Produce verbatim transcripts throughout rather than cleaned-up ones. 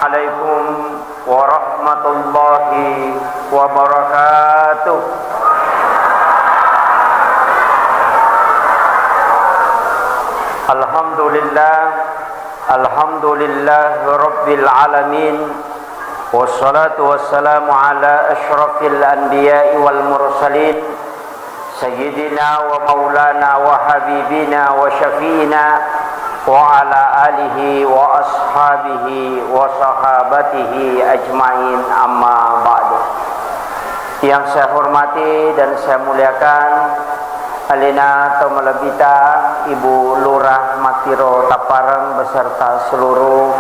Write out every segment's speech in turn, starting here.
عليكم ورحمة الله وبركاته. الحمد لله، الحمد لله رب العالمين، والصلاة والسلام على أشرف الأنبياء والمرسلين، سيدنا ومولانا وحبيبنا وشفيعنا وعلى آله وأصحابه وصحابته أجمعين، أما بعد. Yang saya hormati dan saya muliakan, alena to malebbita Ibu Lurah Mattiro Tappareng beserta seluruh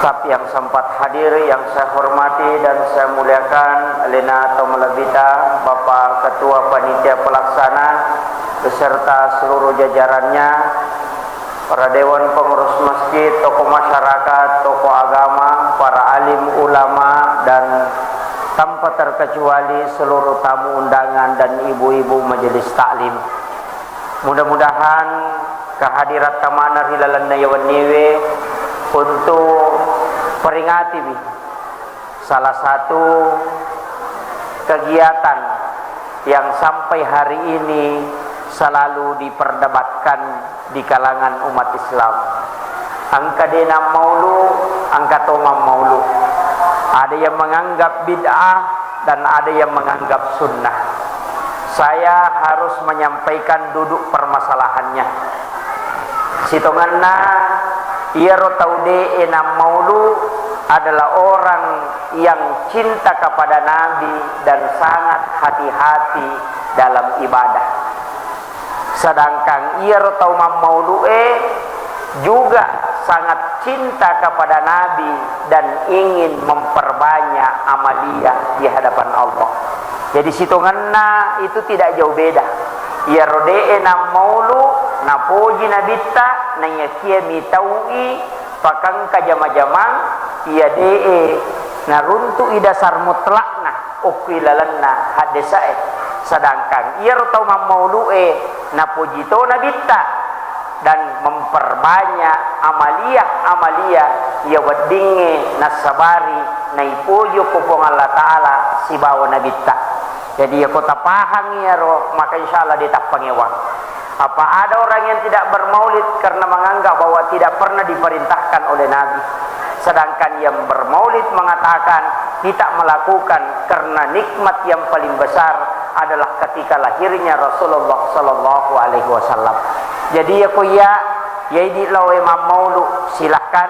staf yang sempat hadir, yang saya hormati dan saya muliakan, alena to malebbita Bapak Ketua Panitia Pelaksana beserta seluruh jajarannya, para dewan pengurus masjid, tokoh masyarakat, tokoh agama, para alim ulama, dan tanpa terkecuali seluruh tamu undangan dan ibu-ibu majelis taklim. Mudah-mudahan kehadirat tamana ri lalenna iya wenniwe untuk peringati bi salah satu kegiatan yang sampai hari ini selalu diperdebatkan di kalangan umat Islam. Engka de nammaulu, engka to mammaulu. Ada yang menganggap bid'ah dan ada yang menganggap sunnah. Saya harus menyampaikan duduk permasalahannya. Sitongenna, iyaro tau de'e nammaulu adalah orang yang cinta kepada Nabi dan sangat hati-hati dalam ibadah. Sedangkan iyaro tau mammaulu'e juga sangat cinta kepada Nabi dan ingin memperbanyak amaliyah di hadapan Allah. Jadi, sitongenna itu tidak jauh beda. Iyaro de'e nammaulu, napoji Nabitta, naiyakia mitau'i pakengka jama-jamang, iya de'e naruntu'i dasar mutlakna okko ilalenna haddesa'e. Sedangkan iyaro tau mammaulu'e napoji to Nabitta dan memperbanyak amaliyah-amaliyah iya weddingnge nassabari naipoji okko Puang Allah Ta'ala sibawa Nabitta. Jadi, iyako tapahang iyaro, maka insya Allah de tappangewang. Apa ada orang yang tidak bermaulid karena menganggap bahwa tidak pernah diperintahkan oleh Nabi. Sedangkan yang bermaulid mengatakan kita melakukan karena nikmat yang paling besar adalah ketika lahirnya Rasulullah sallallahu alaihi wasallam. Jadi, iyako iya, iya idi laoe mammaulu, silahkan.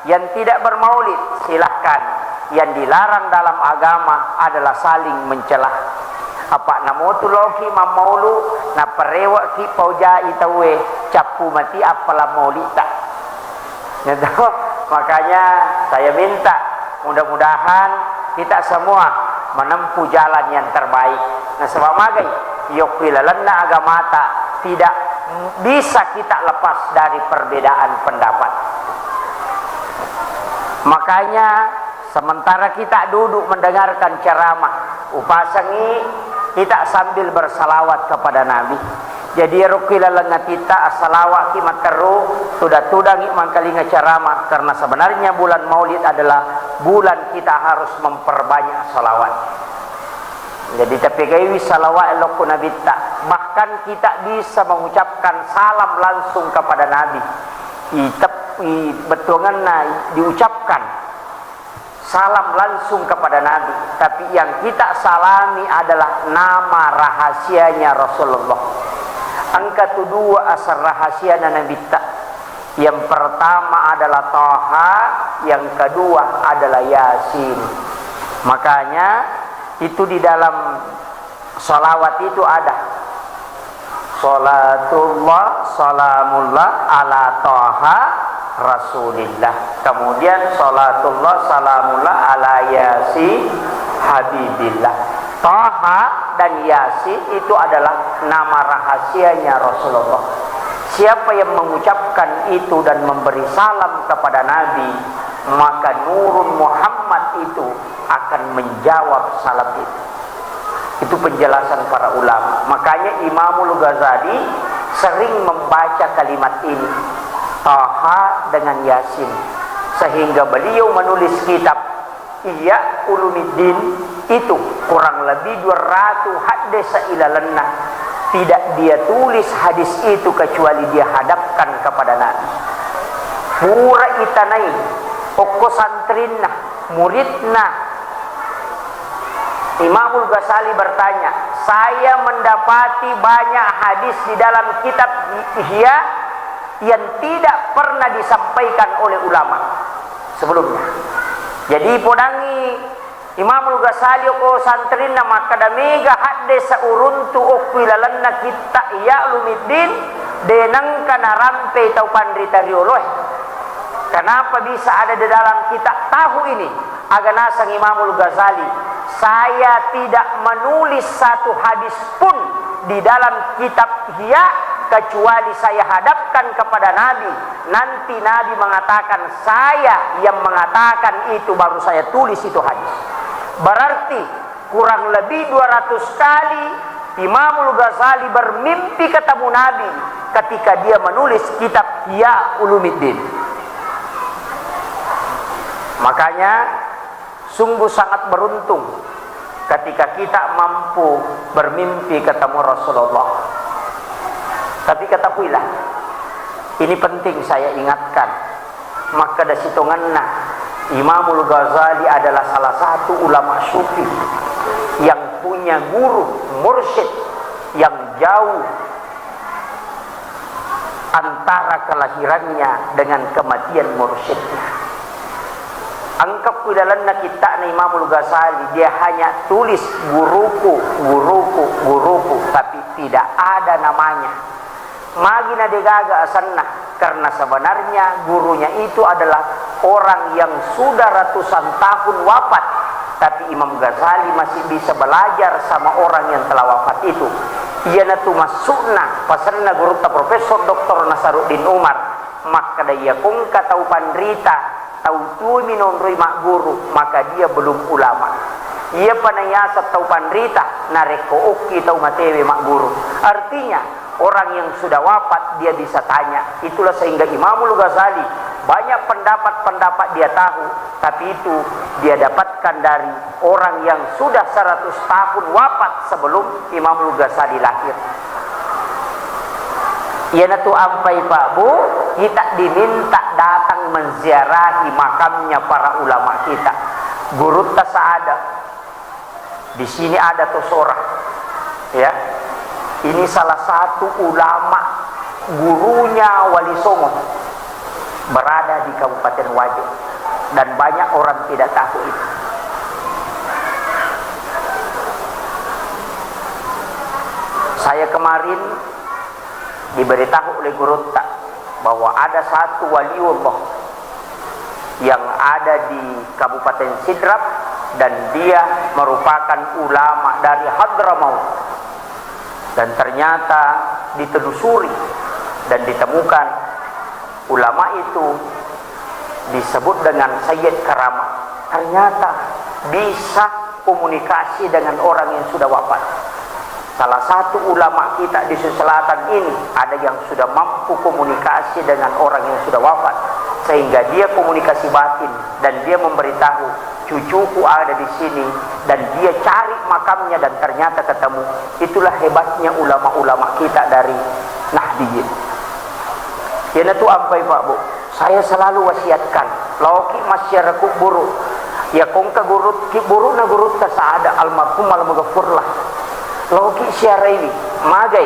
Yang tidak bermaulid, silahkan. Yang dilarang dalam agama adalah saling mencela. Apa namotu loki mammaulu, naparewaki paujai tauwe, cappu mati appala maulitta. Gitu. Makanya saya minta, mudah-mudahan kita semua menempuh jalan yang terbaik. Nasaba magai, yokki lalenna agamata tidak bisa kita lepas dari perbedaan pendapat. Makanya, sementara kita duduk mendengarkan ceramah, upasangi kita sambil bersalawat kepada Nabi. Jadi, iyaro ki laleng atitta, assalawaki matteru, tuda-tudangi mangkalinga ceramah, karena sebenarnya bulan Maulid adalah bulan kita harus memperbanyak salawat. Jadi, tapegaiwi salawat lokko Nabitta. Bahkan kita bisa mengucapkan salam langsung kepada Nabi. Itep-, i-, bettuanganna diucapkan salam langsung kepada Nabi. Tapi yang kita salami adalah nama rahasianya Rasulullah. Engka tu dua asal rahasiana Nabitta. Yang pertama adalah Taha, yang kedua adalah Yasin. Makanya, itu di dalam salawat itu ada, "Salatullah, salamullah ala Taha Rasulillah." Kemudian, "Salatullah, salamullah ala Yasin Habibillah." Taha dan Yasin itu adalah nama rahasianya Rasulullah. Siapa yang mengucapkan itu dan memberi salam kepada Nabi, maka Nurun Muhammad itu akan menjawab salam itu. Itu penjelasan para ulama. Makanya Imamul Ghazali sering membaca kalimat ini, Taha dengan Yasin. Sehingga beliau menulis kitab Ihya Ulumuddin itu kurang lebih dua ratus hadis ilalenna. Tidak dia tulis hadis itu kecuali dia hadapkan kepada Nabi. Pura itanai okko santrinna, muridna Imamul Ghazali bertanya, "Saya mendapati banyak hadis di dalam kitab Ihya yang tidak pernah disampaikan oleh ulama sebelumnya." Jadi, podangi Imamul Ghazali okko santrinna makkeda, "Mega hadde sauruntu okko ilalenna kitta Ihya Ulumuddin, de nengka narampei tau panrita rioloe. Kenapa bisa ada di dalam kitab tahu ini?" Aga naseng Imamul Ghazali, "Saya tidak menulis satu hadis pun di dalam kitab Ihya kecuali saya hadapkan kepada Nabi. Nanti Nabi mengatakan, 'Saya yang mengatakan itu, baru saya tulis itu hadis.'" Berarti kurang lebih dua ratus kali Imamul Ghazali bermimpi ketemu Nabi ketika dia menulis kitab Ihya Ulumuddin. Makanya, sungguh sangat beruntung ketika kita mampu bermimpi ketemu Rasulullah. Tapi ketahuilah, ini penting saya ingatkan, makkeda sitongenna, Imamul Ghazali adalah salah satu ulama sufi yang punya guru, mursyid yang jauh antara kelahirannya dengan kematian mursyidnya. Engka ku ilalenna kitta'na Imamul Ghazali, dia hanya tulis, "Guruku, guruku, guruku," tapi tidak ada namanya. Magi na degaga asenna? Karena sebenarnya gurunya itu adalah orang yang sudah ratusan tahun wafat, tapi Imam Ghazali masih bisa belajar sama orang yang telah wafat itu. Iyanatu maksudna pasenna gurutta Profesor Doktor Nasaruddin Umar, makkeda, "Iya kongka tau panrita, tau tuo minonroi magguru, maka dia belum ulama. Iyapa nayaseng tau panrita, narekko okki tau matewe magguru." Artinya, orang yang sudah wafat, dia bisa tanya. Itulah sehingga Imamul Ghazali, banyak pendapat-pendapat dia tahu, tapi itu dia dapatkan dari orang yang sudah seratus tahun wafat sebelum Imamul Ghazali lahir. Iyanatu ampai, Pak, Bu, kita diminta datang menziarahi makamnya para ulama kita. Gurutta Saada, di sini ada Tosora, ya. Ini salah satu ulama, gurunya Wali Songo, berada di Kabupaten Wajo, dan banyak orang tidak tahu itu. Saya kemarin diberitahu oleh gurutta bahwa ada satu waliullah yang ada di Kabupaten Sidrap, dan dia merupakan ulama dari Hadramaut. Dan ternyata ditelusuri dan ditemukan, ulama itu disebut dengan Sayyid Karama. Ternyata bisa komunikasi dengan orang yang sudah wafat. Salah satu ulama kita di Sulawesi Selatan ini ada yang sudah mampu komunikasi dengan orang yang sudah wafat, sehingga dia komunikasi batin dan dia memberitahu, "Cucuku ada di sini," dan dia cari makamnya dan ternyata ketemu. Itulah hebatnya ulama-ulama kita dari Nahdliyin. Iyanatu ampai, Pak, Bu, saya selalu wasiatkan, laoki massiara kubburu. Iya kongka guru, kibburu'na gurutta Saada, almarhum, almaghfurlah. Laoki siaraiwi, magai,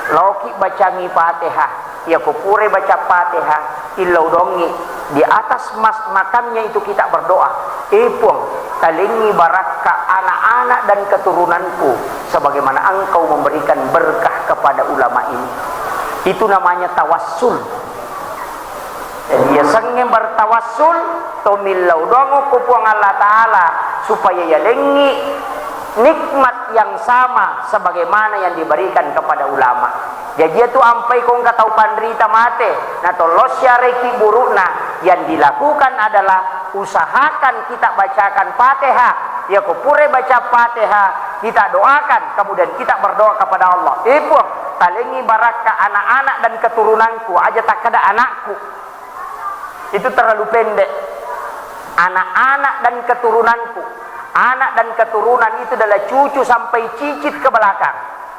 laoki bacangi Fatihah. Iyako purai baca Fatihah, illau dongi di atas mas-, makamnya itu kita berdoa, "Eh Puang, talengngi barakka anak-anak dan keturunanku, sebagaimana Engkau memberikan berkah kepada ulama ini." Itu namanya tawassul. Jadi, yasengnge bertawassul, tomillau doang ko Puang Allah Ta'ala, supaya yalengngi nikmat yang sama sebagaimana yang diberikan kepada ulama. Jaji, itu ampai kongka tau panrita mate, na tollo siarai kibburu'na, yang dilakukan adalah usahakan kita bacakan Fatihah. Yako pura baca Fatihah, kita doakan, kemudian kita berdoa kepada Allah. Eh Puang, talengngi barakka anak-anak dan keturunanku, aja takkeda anakku. Itu terlalu pendek. Anak-anak dan keturunanku. Anak dan keturunan itu adalah cucu sampai cicit ke belakang.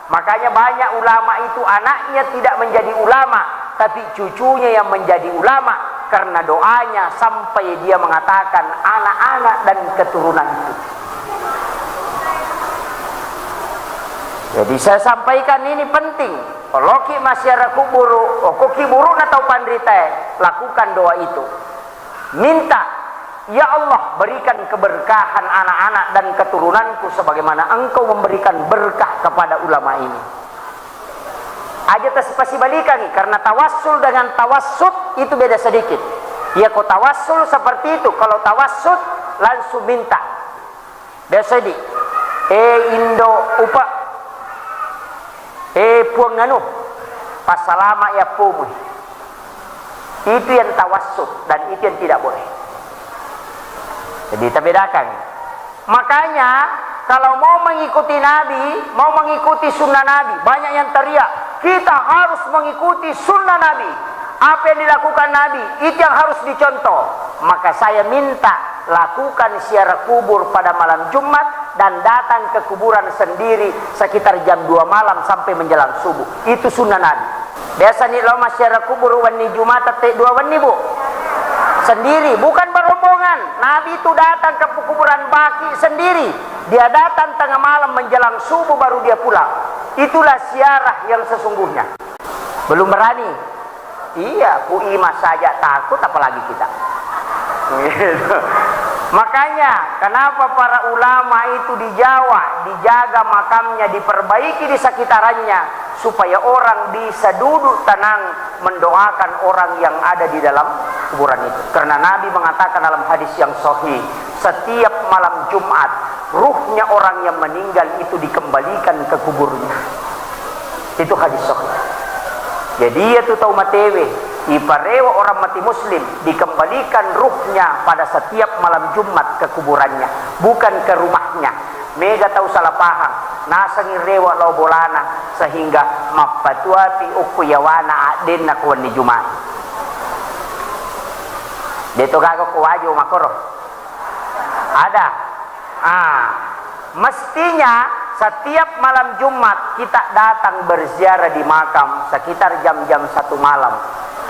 Makanya banyak ulama itu anaknya tidak menjadi ulama, tapi cucunya yang menjadi ulama karena doanya sampai dia mengatakan, "Anak-anak dan keturunanku." Jadi saya sampaikan ini penting. Oloki masyarakat kuburu, okoki buru na tau panritae, lakukan doa itu. Minta, "Ya Allah, berikan keberkahan anak-anak dan keturunanku sebagaimana Engkau memberikan berkah kepada ulama ini." Aja tas-, pasibalikangi, karena tawassul dengan tawassut itu beda sedikit. Ya, kok tawassul seperti itu, kalau tawassut langsung minta. Biasa di, "Eh, Indo Upa, eh, Puang anu, passalama ya pomu." Itu yang tawassut dan itu yang tidak boleh. Jadi, kita bedakan. Makanya, kalau mau mengikuti Nabi, mau mengikuti sunnah Nabi, banyak yang teriak, "Kita harus mengikuti sunnah Nabi." Apa yang dilakukan Nabi, itu yang harus dicontoh. Maka saya minta lakukan ziarah kubur pada malam Jumat dan datang ke kuburan sendiri sekitar jam dua malam sampai menjelang subuh. Itu sunnah Nabi. Biasa ni lo masyarakat kubur wenni Jumat tette dua wenni, Bu. Sendiri, bukan berombongan. Nabi itu datang ke kuburan Baki sendiri. Dia datang tengah malam menjelang subuh baru dia pulang. Itulah ziarah yang sesungguhnya. Belum berani. Iya, Pu Ima saja takut, apalagi kita. Gitu. Makanya, kenapa para ulama itu di Jawa dijaga makamnya, diperbaiki di sekitarannya, supaya orang bisa duduk tenang mendoakan orang yang ada di dalam kuburan itu. Karena Nabi mengatakan dalam hadis yang sahih, setiap malam Jumat, ruhnya orang yang meninggal itu dikembalikan ke kuburnya. Itu hadis sahih. Jadi, iya tu tau matewe, iparewa orang mati muslim, dikembalikan ruhnya pada setiap malam Jumat ke kuburannya, bukan ke rumahnya. Mega tau salah paham, nasengi rewa lao bolana, sehingga mappatuapi ukku yawana addenna ku wenni Jumat. Deto gaga ko wajo makoro. Ada. Ah, mestinya setiap malam Jumat kita datang berziarah di makam sekitar jam-jam satu malam.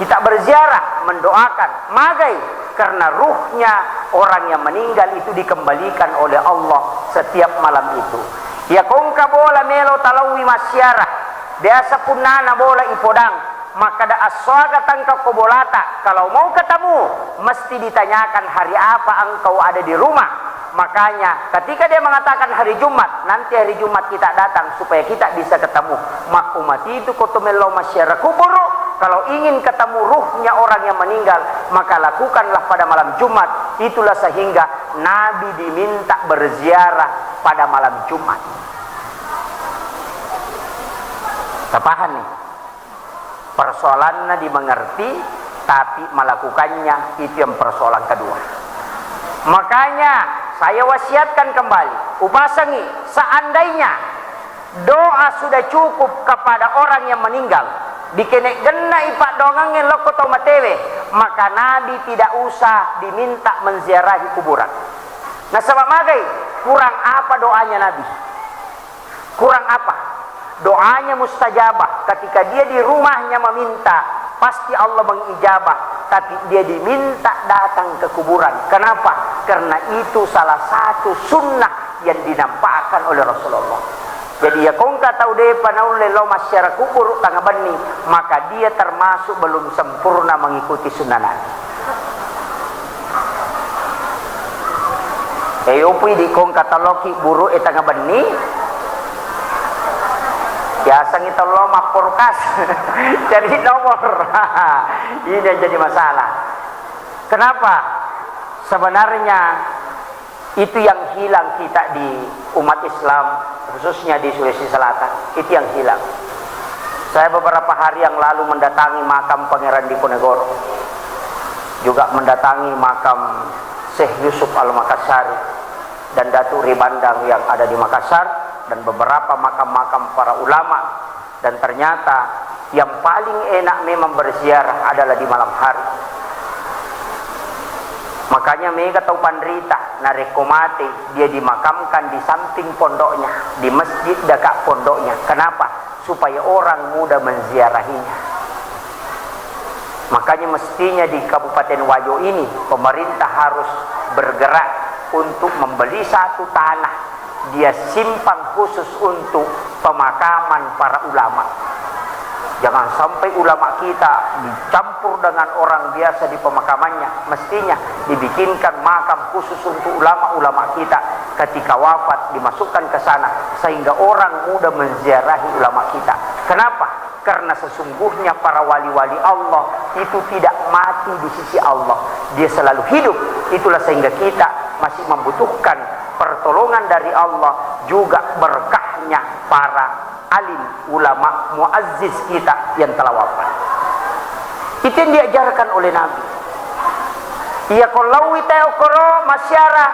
Kita berziarah, mendoakan. Magai? Karena ruhnya orang yang meninggal itu dikembalikan oleh Allah setiap malam itu. Ya kongka bola melo talaui massiarah. Biasa punnana bola ipodang. Makkada, "Assoaga tangka ko bolata, kalau mau ketemu, mesti ditanyakan hari apa engkau ada di rumah." Makanya, ketika dia mengatakan hari Jumat, nanti hari Jumat kita datang supaya kita bisa ketemu. Makko matitu ko to mello massiarah kuburu, kalau ingin ketemu ruhnya orang yang meninggal, maka lakukanlah pada malam Jumat. Itulah sehingga Nabi diminta berziarah pada malam Jumat. Terpaham nih? Persoalanna dimengerti, tapi melakukannya itu yang persoalan kedua. Makanya saya wasiatkan kembali, upasangi, seandainya doa sudah cukup kepada orang yang meninggal, dikene genna ipaddoangengnge lokko tau matewe, maka Nabi tidak usah diminta menziarahi kuburan. Nasaba magai? Kurang apa doanya Nabi? Kurang apa? Doanya mustajabah. Ketika dia di rumahnya meminta, pasti Allah mengijabah. Tapi dia diminta datang ke kuburan. Kenapa? Karena itu salah satu sunnah yang dinampakkan oleh Rasulullah. Jadi, ya kongka tau depa naulle lao massiarah kuburu tanga benni, maka dia termasuk belum sempurna mengikuti sunnah Nabi. E, upui di kongka taloki buru e tanga benni. Biasangi tollo mapporkas. Jadi nomor. Ini yang jadi masalah. Kenapa? Sebenarnya itu yang hilang kita di umat Islam, khususnya di Sulawesi Selatan. Itu yang hilang. Saya beberapa hari yang lalu mendatangi makam Pangeran Diponegoro, juga mendatangi makam Syekh Yusuf Al-Makassari dan Datuk Ribandang yang ada di Makassar, dan beberapa makam-makam para ulama. Dan ternyata yang paling enak memang berziarah adalah di malam hari. Makanya mega tau panrita, narekko mate, dia dimakamkan di samping pondoknya, di masjid dekat pondoknya. Kenapa? Supaya orang mudah menziarahinya. Makanya mestinya di Kabupaten Wajo ini, pemerintah harus bergerak untuk membeli satu tanah, dia simpan khusus untuk pemakaman para ulama. Jangan sampai ulama kita dicampur dengan orang biasa di pemakamannya. Mestinya dibikinkan makam khusus untuk ulama-ulama kita, ketika wafat dimasukkan ke sana, sehingga orang mudah menziarahi ulama kita. Kenapa? Karena sesungguhnya para wali-wali Allah itu tidak mati di sisi Allah. Dia selalu hidup. Itulah sehingga kita masih membutuhkan pertolongan dari Allah, juga berkahnya para alim, ulama, muazziz kita yang telah wafat. Itu yang diajarkan oleh Nabi. Iya, kalau wita okoro masyara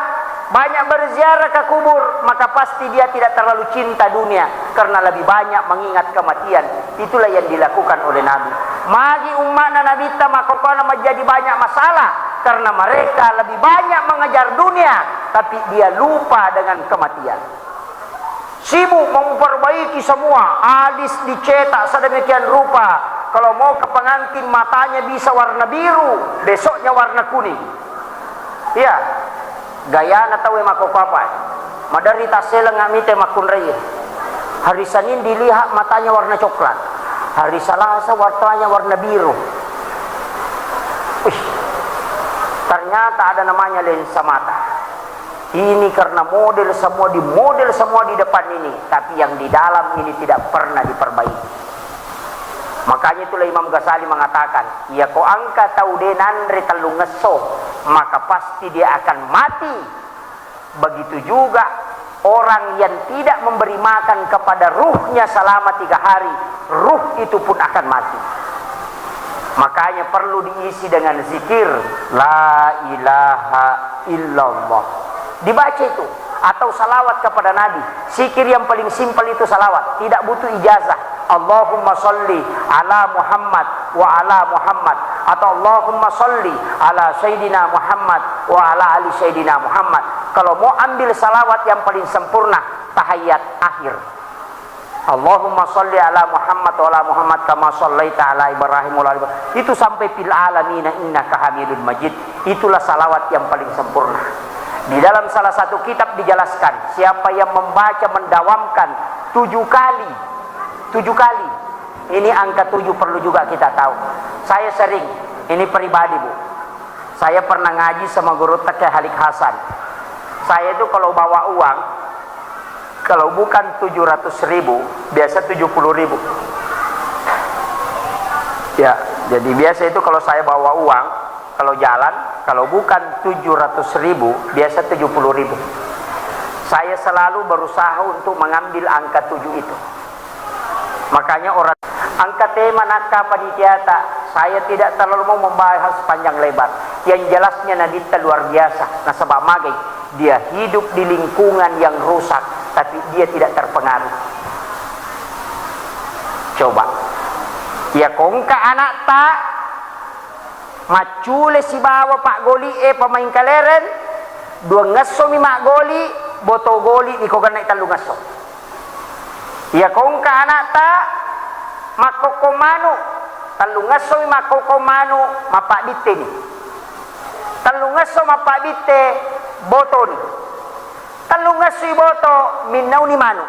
banyak berziarah ke kubur, maka pasti dia tidak terlalu cinta dunia karena lebih banyak mengingat kematian. Itulah yang dilakukan oleh Nabi. Magi umma'na Nabitta makkokkoe menjadi banyak masalah karena mereka lebih banyak mengejar dunia, tapi dia lupa dengan kematian. Sibuk memperbaiki semua, alis dicetak sedemikian rupa. Kalau mau ke pengantin, matanya bisa warna biru, besoknya warna kuning. Iya, gayana tauwe makkokkoe. Madari tasseleng mite makkunrai. Hari Senin dilihat matanya warna coklat. Hari Selasa matanya warna biru. Wih, ternyata ada namanya lensa mata. Ini karena model semua di, model semua di depan ini, tapi yang di dalam ini tidak pernah diperbaiki. Makanya itulah Imam Ghazali mengatakan, iya ko engka tau de nanre tellungngesso, maka pasti dia akan mati. Begitu juga orang yang tidak memberi makan kepada ruhnya selama tiga hari, ruh itu pun akan mati. Makanya perlu diisi dengan zikir, la ilaha illallah. Dibaca itu, atau salawat kepada Nabi. Zikir yang paling simpel itu salawat, tidak butuh ijazah. Allahumma salli ala Muhammad wa ala Muhammad, atau Allahumma salli ala Sayyidina Muhammad wa ala ali Sayyidina Muhammad. Kalau mau ambil salawat yang paling sempurna, tahiyat akhir. Allahumma salli ala Muhammad wa ala Muhammad kama sallaita ala Ibrahim wa ala Ibrahim. Itu sampai fil alamina innaka Hamidun Majid. Itulah salawat yang paling sempurna. Di dalam salah satu kitab dijelaskan, siapa yang membaca, mendawamkan tujuh kali, tujuh kali. Ini angka tujuh perlu juga kita tahu. Saya sering, ini pribadi, Bu. Saya pernah ngaji sama guru Tekeh Halik Hasan. Saya itu kalau bawa uang, kalau bukan tujuh ratus ribu, biasa tujuh puluh ribu. Ya, jadi biasa itu kalau saya bawa uang, kalau jalan, kalau bukan tujuh ratus ribu, biasa tujuh puluh ribu. Saya selalu berusaha untuk mengambil angka tujuh itu. Makanya orang angka tema nakka panitiata, saya tidak terlalu mau membahas panjang lebar. Yang jelasnya Nabitta luar biasa. Nasaba magai, dia hidup di lingkungan yang rusak, tapi dia tidak terpengaruh. Coba. Ya kongka anakta maccule sibawa paggoli e pemain kelereng, duangngessomi maggoli, boto goli ni ko gennai tellungesso. Iya kongka anakta makkokko manu, tellungessomi makkokko manu, mappadditteni. Tellungesso mappadditte, botoni. Tellungessoi boto, minnauni manu.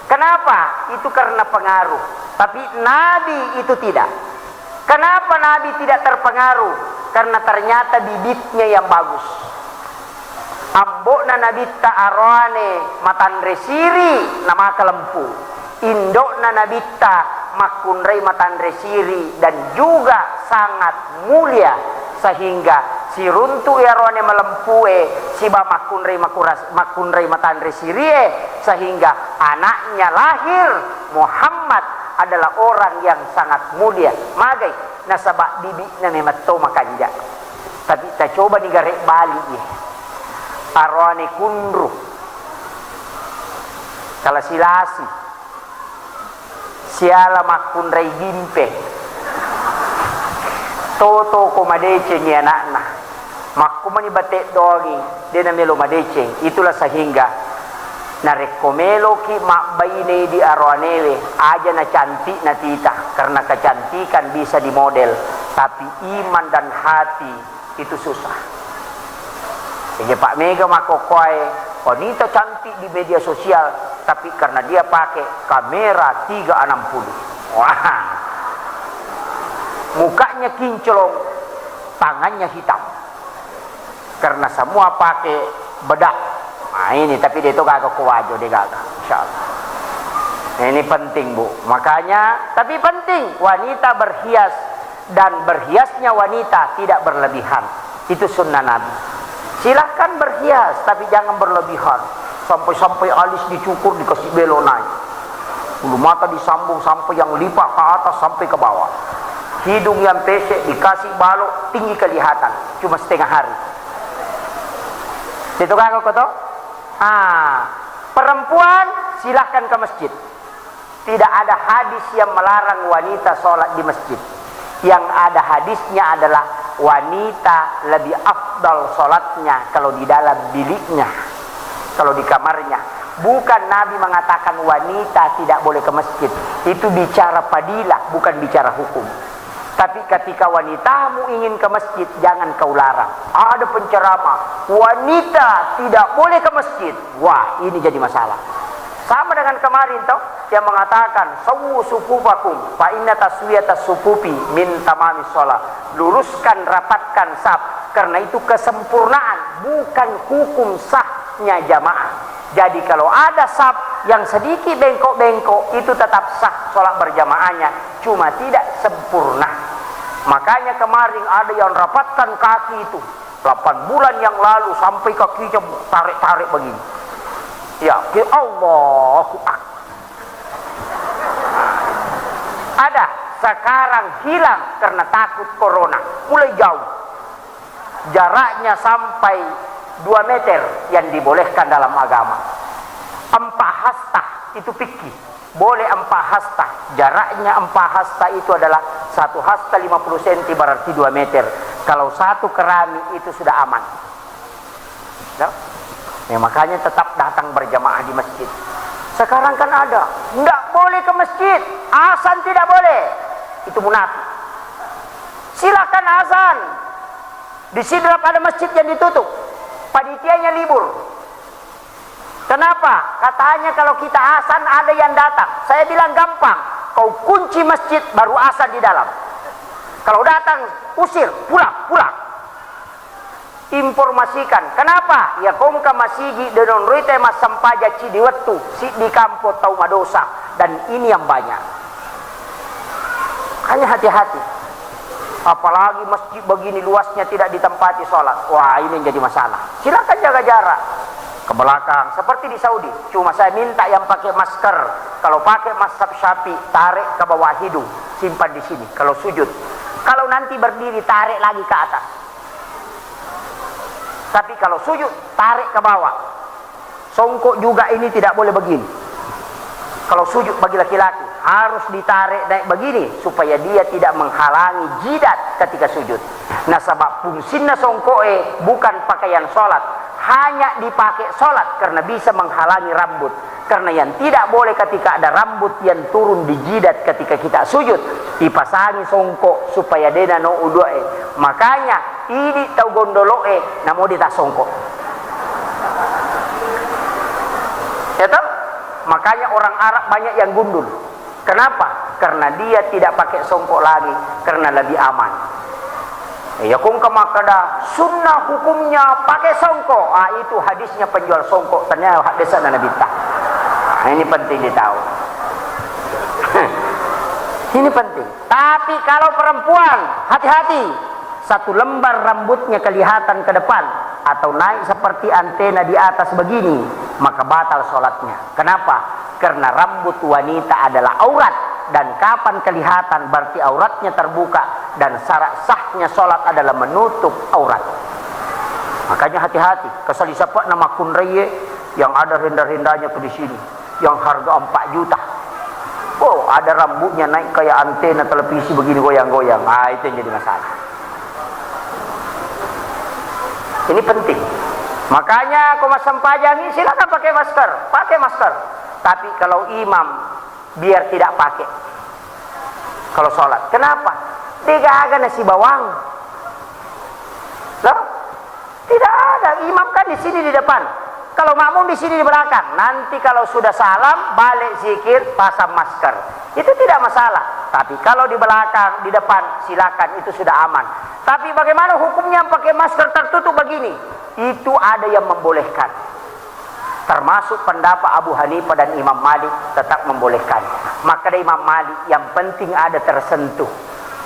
Kenapa? Itu karena pengaruh. Tapi Nabi itu tidak. Kenapa Nabi tidak terpengaruh? Karena ternyata bibitnya yang bagus. Ambo'na Nabitta aroane matanre siri namaka lempu. Indo'na Nabitta makkunrai matanre siri dan juga sangat mulia, sehingga siruntu aroane malempue siba makkunrai makuras-, makkunrai matanre sirie, sehingga anaknya lahir, Muhammad adalah orang yang sangat mulia. Magai? Nasaba bibi'na memang to makanja. Tapi tacobani gare' Bali, ye. Aroane kunru. Kalasi-lasi. Siala makkunrai gimpe. Toto ko madecengi anakna. Mani bate doangi, de namelo madeceng. Itulah sehingga narekko meloki mabbaine di aroanewe, aja na cantik na tita, karena kecantikan bisa dimodel, tapi iman dan hati itu susah. Jadi Pak Mega makkokkoe, wanita cantik di media sosial, tapi karena dia pakai kamera tiga enam puluh. Wah. Mukanya kinclong, tangannya hitam. Karena semua pakai bedak. Nah, ini tapi de to gaga ko wajo, de gaga. Insya Allah. Nah, ini penting, Bu. Makanya, tapi penting wanita berhias dan berhiasnya wanita tidak berlebihan. Itu sunnah Nabi. Silahkan berhias, tapi jangan berlebihan. Sampai-sampai alis dicukur, dikasih belo naik. Bulu mata disambung sampai yang lipat ke atas, sampai ke bawah. Hidung yang pesek dikasih balok, tinggi kelihatan. Cuma setengah hari. Itu kan kau tahu? Ah, perempuan silahkan ke masjid. Tidak ada hadis yang melarang wanita sholat di masjid. Yang ada hadisnya adalah wanita lebih afdal sholatnya kalau di dalam biliknya, kalau di kamarnya. Bukan Nabi mengatakan wanita tidak boleh ke masjid. Itu bicara fadilah, bukan bicara hukum. Tapi ketika wanitamu ingin ke masjid, jangan kau larang. Ada penceramah, wanita tidak boleh ke masjid. Wah, ini jadi masalah. Sama dengan kemarin toh, yang mengatakan, "Sawwu sufufakum, fa inna taswiyatas sufufi min tamamis shalah." Luruskan, rapatkan saf, karena itu kesempurnaan, bukan hukum sahnya jamaah. Jadi kalau ada saf yang sedikit bengkok-bengkok, itu tetap sah sholat berjamaahnya, cuma tidak sempurna. Makanya kemarin ada yang rapatkan kaki itu, delapan bulan yang lalu sampai kakinya tarik-tarik begini. Ya, ke Allahu Akbar. Ada, sekarang hilang karena takut corona. Mulai jauh. Jaraknya sampai dua meter yang dibolehkan dalam agama. Empat hasta itu fikih. Boleh empat hasta. Jaraknya empat hasta itu adalah satu hasta lima puluh senti, berarti dua meter. Kalau satu keramik itu sudah aman. Ya? Ya, makanya tetap datang berjamaah di masjid. Sekarang kan ada, ndak boleh ke masjid, azan tidak boleh. Itu munafik. Silakan azan. Di Sidrap ada masjid yang ditutup. Panitianya libur. Kenapa? Katanya kalau kita azan ada yang datang. Saya bilang gampang. Kau kunci masjid baru azan di dalam. Kalau datang, usir, pulang, pulang. Informasikan. Kenapa? Ya kongka masigi denonroi te massempajang cidi wettu, siddi kampo tau madosa, dan ini yang banyak. Hanya hati-hati. Apalagi masjid begini luasnya tidak ditempati sholat. Wah, ini yang jadi masalah. Silakan jaga jarak. Ke belakang, seperti di Saudi. Cuma saya minta yang pakai masker, kalau pakai mazhab Syafi'i, tarik ke bawah hidung, simpan di sini. Kalau sujud, kalau nanti berdiri, tarik lagi ke atas. Tapi kalau sujud, tarik ke bawah. Songkok juga ini tidak boleh begini. Kalau sujud bagi laki-laki, harus ditarik naik begini supaya dia tidak menghalangi jidat ketika sujud. Nasaba fungsinna songkok e bukan pakaian sholat, hanya dipakai sholat karena bisa menghalangi rambut. Karena yang tidak boleh ketika ada rambut yang turun di jidat ketika kita sujud, dipasangi songkok supaya dena no udu'e. Makanya idi tau gondolo'e namo dita songkok. Ya toh? Makanya orang Arab banyak yang gundul. Kenapa? Karena dia tidak pakai songkok lagi, karena lebih aman. Ya, kongka makkeda sunnah hukumnya pakai songkok. Ah, itu hadisnya penjual songkok, ternyata hadisnya Nabi ta. Nah, ini penting ditahu. Ini penting. Tapi kalau perempuan, hati-hati. Satu lembar rambutnya kelihatan ke depan atau naik seperti antena di atas begini, maka batal sholatnya. Kenapa? Karena rambut wanita adalah aurat, dan kapan kelihatan berarti auratnya terbuka, dan syarat sahnya sholat adalah menutup aurat. Makanya hati-hati, kesali sapa nama kunraye yang ada renda-rendanya ke di sini, yang harga empat juta. Oh, ada rambutnya naik kayak antena televisi begini goyang-goyang. Ah, itu yang jadi masalah. Ini penting. Makanya ko massempajangi, silakan pakai masker, pakai masker. Tapi kalau imam, biar tidak pakai kalau sholat. Kenapa? Degaga nasi bawang. Loh? Tidak ada. Imam kan di sini di depan. Kalau makmum di sini di belakang. Nanti kalau sudah salam, balik zikir, pasang masker. Itu tidak masalah. Tapi kalau di belakang, di depan, silakan. Itu sudah aman. Tapi bagaimana hukumnya yang pakai masker tertutup begini? Itu ada yang membolehkan. Termasuk pendapat Abu Hanifah dan Imam Malik tetap membolehkan. Maka dari Imam Malik, yang penting ada tersentuh.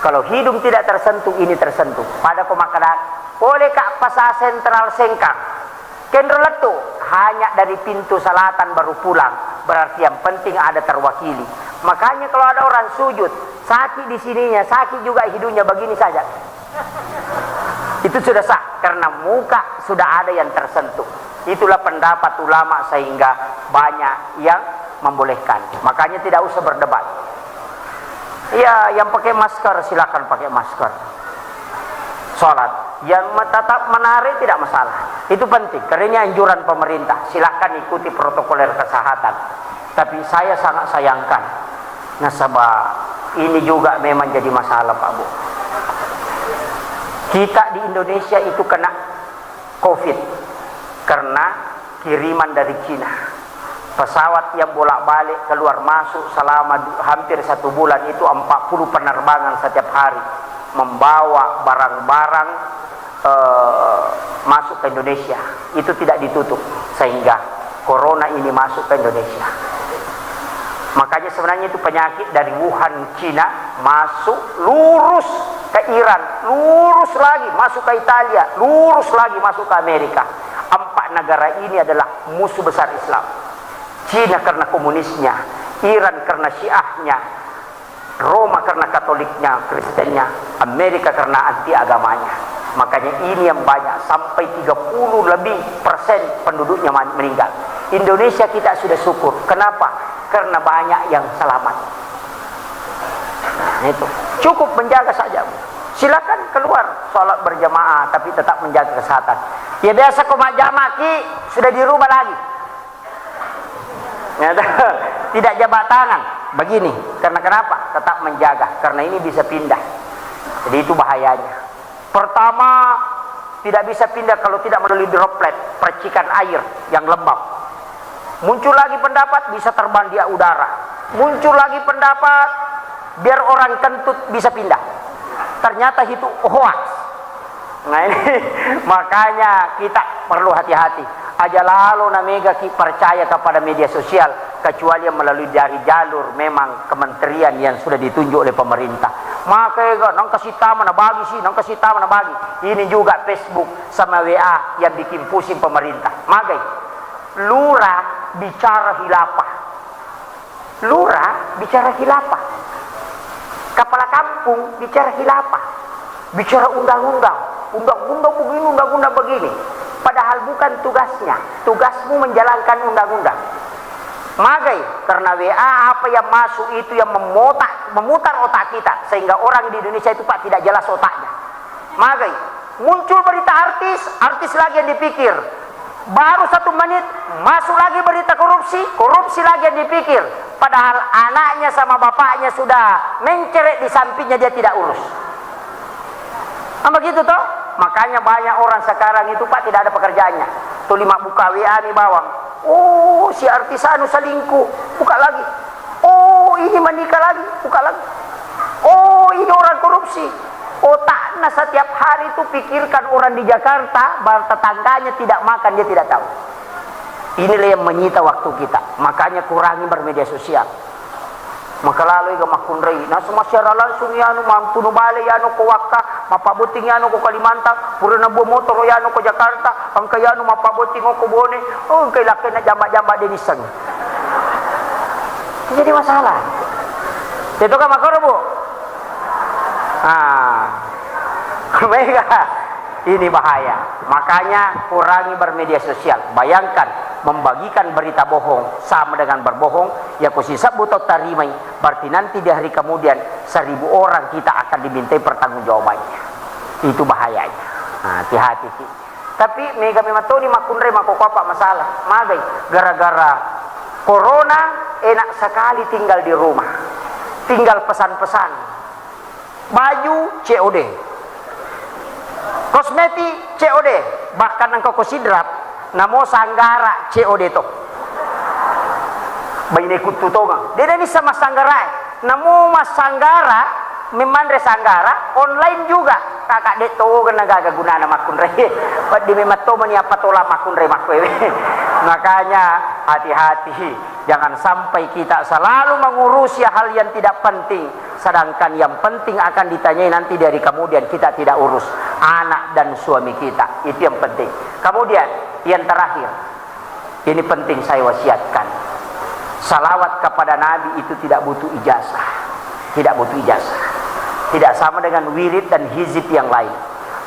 Kalau hidung tidak tersentuh, ini tersentuh. Pada ko makkeda, boleh kak pasar sentral Sengkang. Kenro lettu, hanya dari pintu selatan baru pulang. Berarti yang penting ada terwakili. Makanya kalau ada orang sujud, sakit di sininya, sakit juga hidungnya, begini saja. Itu sudah sah, karena muka sudah ada yang tersentuh. Itulah pendapat ulama sehingga banyak yang membolehkan. Makanya tidak usah berdebat. Iya, yang pakai masker silakan pakai masker. Sholat. Yang me-, tetap menarik tidak masalah. Itu penting, karena ini anjuran pemerintah. Silakan ikuti protokoler kesehatan. Tapi saya sangat sayangkan. Nasaba ini juga memang jadi masalah, Pak Bu. Kita di Indonesia itu kena covid karena kiriman dari Cina. Pesawat yang bolak-balik keluar masuk selama du-, hampir satu bulan itu empat puluh penerbangan setiap hari membawa barang-barang, eh, masuk ke Indonesia. Itu tidak ditutup sehingga corona ini masuk ke Indonesia. Makanya sebenarnya itu penyakit dari Wuhan, Cina, masuk lurus ke Iran, lurus lagi masuk ke Italia, lurus lagi masuk ke Amerika. Empat negara ini adalah musuh besar Islam. Cina karena komunisnya, Iran karena Syiahnya, Roma karena Katoliknya, Kristennya, Amerika karena anti agamanya. Makanya ini yang banyak, sampai tiga puluh lebih persen penduduknya man-, meninggal. Indonesia kita sudah syukur. Kenapa? Karena banyak yang selamat. Nah, itu. Cukup menjaga saja. Silakan keluar sholat berjamaah, tapi tetap menjaga kesehatan. Ya biasa ko majjama ki, sudah di rumah lagi. Ya, tidak jabat tangan. Begini, karena kenapa? Tetap menjaga, karena ini bisa pindah. Jadi itu bahayanya. Pertama, tidak bisa pindah kalau tidak melalui droplet, percikan air yang lembab. Muncul lagi pendapat bisa terbang di udara. Muncul lagi pendapat biar orang kentut bisa pindah. Ternyata itu hoax. Nah, ini makanya kita perlu hati-hati. Aja lalo na mega ki percaya kepada media sosial, kecuali yang melalui dari jalur memang kementerian yang sudah ditunjuk oleh pemerintah. Maka ega nang kasih tama na bagi sih, nang kasih tama na bagi. Ini juga Facebook sama W A yang bikin pusing pemerintah. Magai, lurah bicara hilapah. Lurah bicara khilafah. Kepala kampung bicara khilafah. Bicara undang-undang. Undang-undang begini, undang-undang begini. Padahal bukan tugasnya. Tugasmu menjalankan undang-undang. Magai, karena W A apa yang masuk itu yang memotak, memutar otak kita. Sehingga orang di Indonesia itu, Pak, tidak jelas otaknya. Magai, muncul berita artis, artis lagi yang dipikir. Baru satu menit, masuk lagi berita korupsi, korupsi lagi yang dipikir. Padahal anaknya sama bapaknya sudah menceret di sampingnya, dia tidak urus. Kan begitu toh? Makanya banyak orang sekarang itu, Pak, tidak ada pekerjaannya. Tuli mabbuka W A mi bawang. Oh, si artis anu selingkuh, buka lagi. Oh, ini menikah lagi, buka lagi. Oh, ini orang korupsi. Otaknya setiap hari itu pikirkan orang di Jakarta, bar-, tetangganya tidak makan, dia tidak tahu. Inilah yang menyita waktu kita. Makanya kurangi bermedia sosial. Maka lalu ega makkunrai, nasu masyara langsung yanu, mantunu bale yanu ko Wakka, mappabotting yanu ko Kalimantan, pura nabuang motoro yanu ko Jakarta, engka yanu mappabotting ko Bone, oh, engka lakkainna jamba-jamba de nissengngi. Jadi masalah. Itu kan makaro, Bu? Ah. Mega. Ini bahaya. Makanya kurangi bermedia sosial. Bayangkan, membagikan berita bohong sama dengan berbohong, ya ko sisebbu tau tarimai, berarti nanti di hari kemudian seribu orang kita akan dimintai pertanggungjawabannya. Itu bahayanya. Nah, hati-hati ki. Tapi mega memang toni makkunrai makkokkoe apa masalah. Magai gara-gara corona enak sekali tinggal di rumah. Tinggal pesan-pesan. Baju C O D. Kosmetik C O D. Bahkan engka ko Sidrap, namo sanggara C O D to. Baine kuttu tongang. De' nani sama sanggara. Namo massanggara, memanre sanggara, online juga. Kakak de' to gena gaga gunana makkunrai. Peddi memang to mani apa tola makkunrai makkuewe. Makanya hati-hati, jangan sampai kita selalu mengurusi hal yang tidak penting, sedangkan yang penting akan ditanyai nanti dari kemudian kita tidak urus anak dan suami kita. Itu yang penting. Kemudian yang terakhir, ini penting saya wasiatkan. Salawat kepada Nabi itu tidak butuh ijazah. Tidak butuh ijazah. Tidak sama dengan wirid dan hizib yang lain.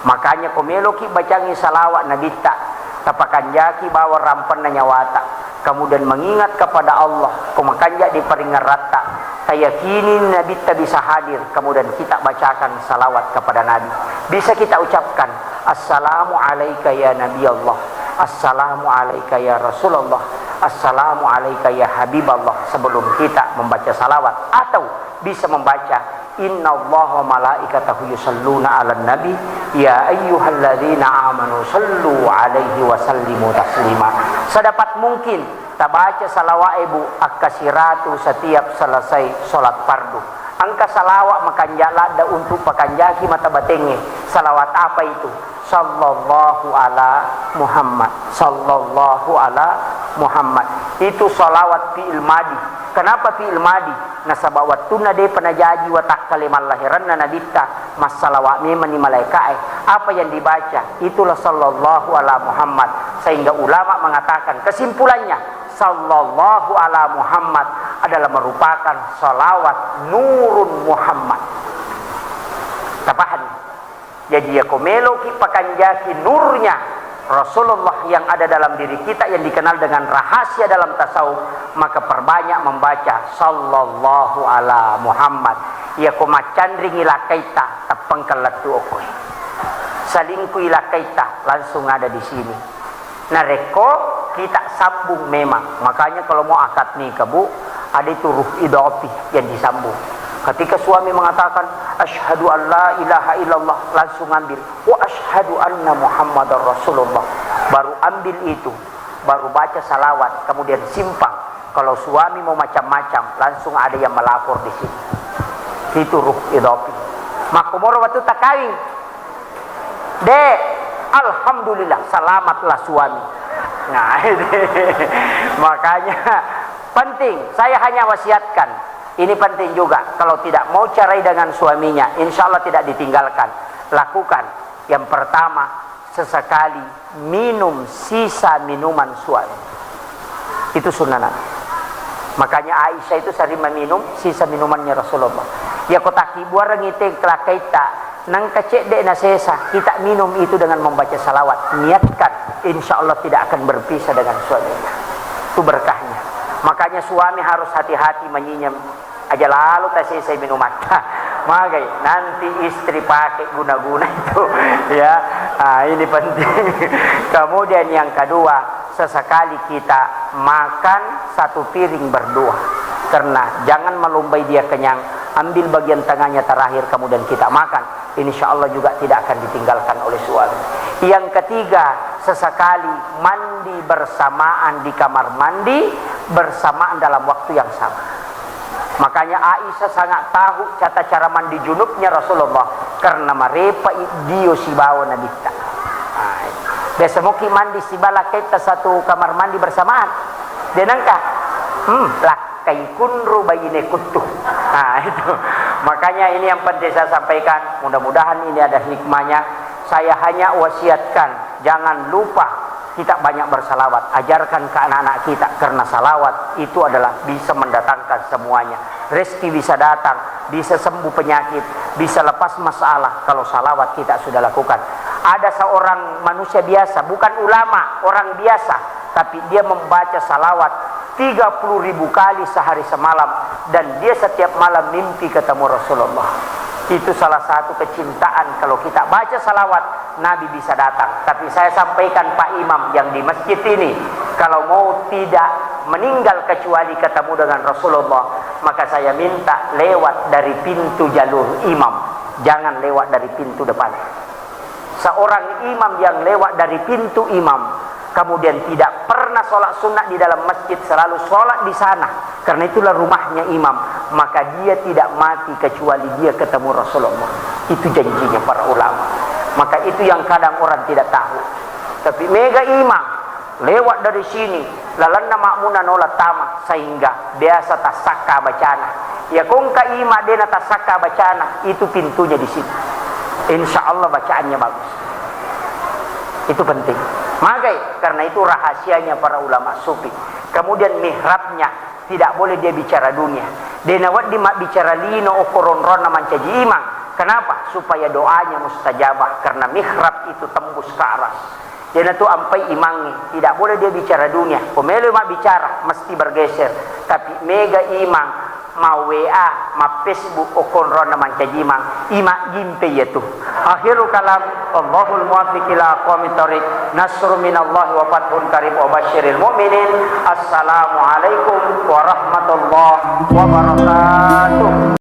Makanya ko meloki bacangi salawat Nabitta, tapakanjaki bawang rampenna nyawata, kemudian mengingat kepada Allah, ko makanja di paringeratta, tayakini Nabitta bisa hadir, kemudian kita bacakan salawat kepada Nabi. Bisa kita ucapkan, "Assalamu alaika ya Nabi Allah, assalamu alaika ya Rasulullah, assalamu alaika ya Habiballah," sebelum kita membaca salawat. Atau bisa membaca, "Innallaha wa malaikatahu yusalluna 'alan nabi, ya ayyuhalladzina amanu sallu 'alaihi wa sallimu taslima." Sedapat mungkin tabaca salawat, Ibu, akka siratu setiap selesai sholat fardu. Engka salawat makanja ladda untuk pakanjaki mata batengnge. Salawat apa itu? Sallallahu ala Muhammad. Sallallahu ala Muhammad. Itu salawat fi'il madi. Kenapa fi'il madi? Nasaba wettunna depa najaji watakkale mallahiranna Nabitta, massalawa memanni malaika'e. Apa yang dibaca? Itulah sallallahu ala Muhammad. Sehingga ulama mengatakan, kesimpulannya, sallallahu ala Muhammad adalah merupakan salawat nurun Muhammad. Tapahami? Jadi, yako meloki pakanjaki nurnya Rasulullah yang ada dalam diri kita, yang dikenal dengan rahasia dalam tasawuf, maka perbanyak membaca sallallahu ala Muhammad. Yako maccanringi lakkaita, teppengkeng lettu okkoe. Salingkui lakkaita, langsung ada di sini. Narekko kita sambung memang. Makanya kalau mau akad nikah, Bu, ada itu ruh idafi yang disambung. Ketika suami mengatakan, "Asyhadu an la ilaha illallah," langsung ambil, "Wa asyhadu anna Muhammadar Rasulullah." Baru ambil itu, baru baca salawat, kemudian simpang. Kalau suami mau macam-macam, langsung ada yang melapor di sini. Itu ruh idafi. Makkomoro waktu takawing, Dek, alhamdulillah, selamatlah suami. Nah, makanya penting, saya hanya wasiatkan, ini penting juga, kalau tidak mau cerai dengan suaminya, insya Allah tidak ditinggalkan. Lakukan, yang pertama, sesekali minum sisa minuman suami. Itu sunnah Nabi. Makanya Aisyah itu sering meminum sisa minumannya Rasulullah. Yako takkibuarengngi te lakkaita, nangka cedde nasesa, kita minum itu dengan membaca salawat. Niatkan, insya Allah tidak akan berpisah dengan suaminya. Itu berkahnya. Makanya suami harus hati-hati menyinyam. Aja lalo tasesai minumatta. Magai, nanti istri pakai guna-guna itu. Ya, ah, ini penting. Kemudian yang kedua, sesekali kita makan satu piring berdua. Karena jangan melumbai dia kenyang, ambil bagian tengahnya terakhir, kemudian kita makan. Insya Allah juga tidak akan ditinggalkan oleh suami. Yang ketiga, sesekali mandi bersamaan di kamar mandi, bersamaan dalam waktu yang sama. Makanya Aisyah sangat tahu tata cara mandi junubnya Rasulullah, karena marepa dio sibawa Nabitta. Nah, biasa moki mandi sibawa lakkaita satu kamar mandi bersamaan. Denangka? Hmm, lakkai kunru baine kuttu. Nah, itu. Makanya ini yang penting saya sampaikan. Mudah-mudahan ini ada hikmahnya. Saya hanya wasiatkan, jangan lupa kita banyak bersalawat. Ajarkan ke anak-anak kita, karena salawat itu adalah bisa mendatangkan semuanya. Rezeki bisa datang, bisa sembuh penyakit, bisa lepas masalah kalau salawat kita sudah lakukan. Ada seorang manusia biasa, bukan ulama, orang biasa, tapi dia membaca salawat tiga puluh ribu kali sehari semalam, dan dia setiap malam mimpi ketemu Rasulullah. Itu salah satu kecintaan, kalau kita baca salawat, Nabi bisa datang. Tapi saya sampaikan, Pak Imam, yang di masjid ini, kalau mau tidak meninggal kecuali ketemu dengan Rasulullah, maka saya minta lewat dari pintu jalur imam, jangan lewat dari pintu depan. Seorang imam yang lewat dari pintu imam, kemudian tidak pernah sholat sunnah di dalam masjid, selalu sholat di sana, karena itulah rumahnya imam, maka dia tidak mati kecuali dia ketemu Rasulullah. Itu janjinya para ulama. Maka itu yang kadang orang tidak tahu. Tapi mega imam lewat dari sini, lalenna makmuna nola tama, sehingga biasa tassakka bacana. Ya, kongka ima dena tassakka bacana, itu pintunya di situ. Insya Allah bacaannya bagus. Itu penting. Magai, karena itu rahasianya para ulama sufi. Kemudian mihrabnya tidak boleh dia bicara dunia. Dena wedding mabbicara lino okko ronronna mancaji imang. Kenapa? Supaya doanya mustajabah, karena mihrab itu tembus ke aras. Iyanatu ampai imangnge, tidak boleh dia bicara dunia. Ko melo mabbicara, mesti bergeser. Tapi mega imang ma-W A, ma-Facebook, okko ronronna mancaji imang, ima gimpe iyatu. Akhirul kalam, Allahul muwaffiq ila aqwamit thariq. Nasrun minallahi wa fathun qarib wa basyiril mu'minin. Assalamualaikum warahmatullahi wabarakatuh.